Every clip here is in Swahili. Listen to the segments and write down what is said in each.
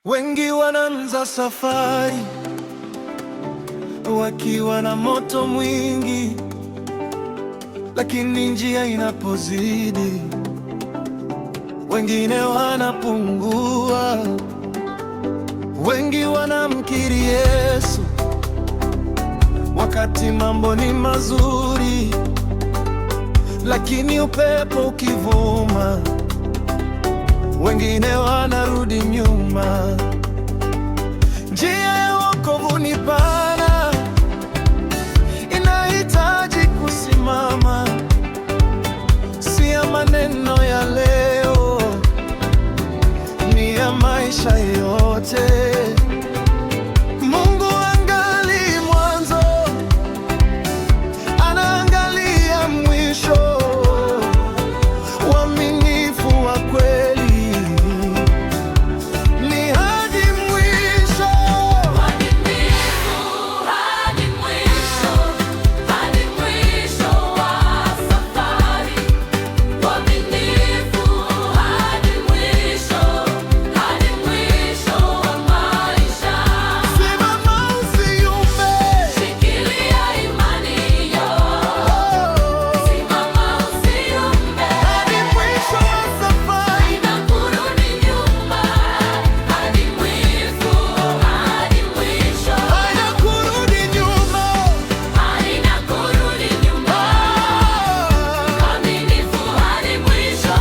Wengi wanaanza safari wakiwa na moto mwingi, lakini njia inapozidi, wengine wanapungua. Wengi wanamkiri Yesu wakati mambo ni mazuri, lakini upepo ukivuma, wengine wanarudi nyuma. Njia ya wokovu ni pana, inahitaji kusimama, si ya maneno ya leo, ni ya maisha yote. Mungu haangalii mwanzo, anaangalia mwisho. Uaminifu wa kweli ni hadi mwisho. Uaminifu hadi mwisho, hadi mwisho wa safari. Uaminifu hadi mwisho, hadi mwisho wa maisha. Simama usiyumbe. Shikilia imani hiyo, simama usiyumbe. Hadi mwisho wa safari. Haina kurudi nyuma, hadi mwisho, hadi mwisho. Haina kurudi nyuma. Haina kurudi nyuma. Uaminifu hadi mwisho.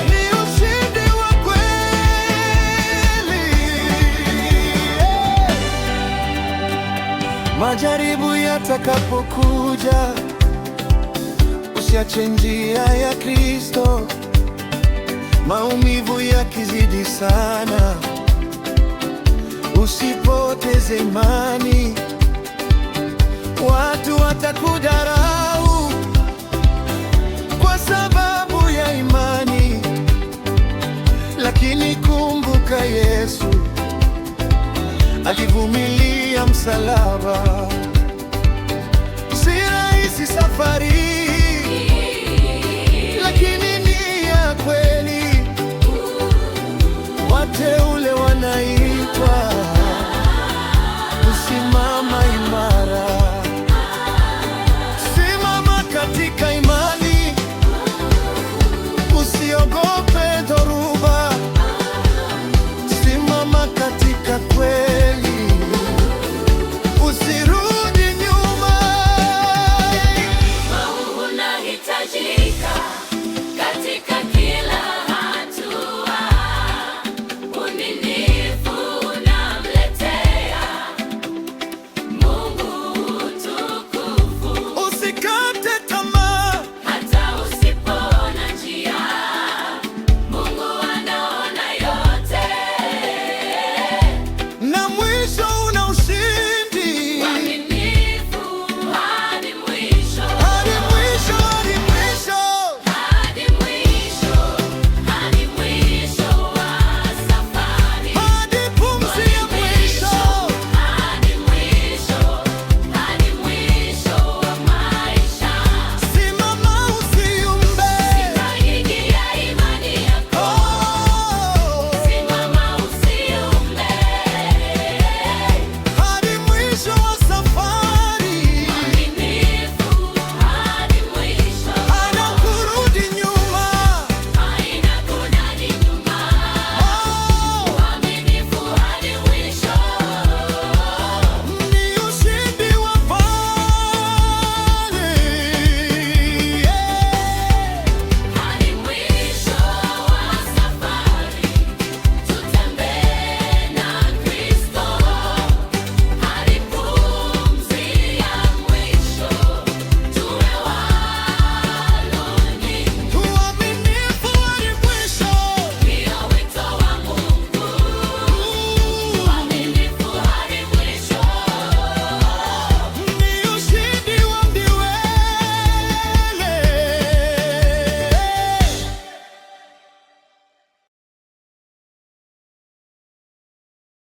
Ni ushindi wa kweli. Majaribu yatakapokuja, usiache njia ya Kristo. Maumivu yakizidi sana, usipoteze imani. Watu watakudharau kwa sababu ya imani, lakini kumbuka Yesu alivumilia msalaba. Si rahisi safari hii, lakini ni ya kweli. Wateule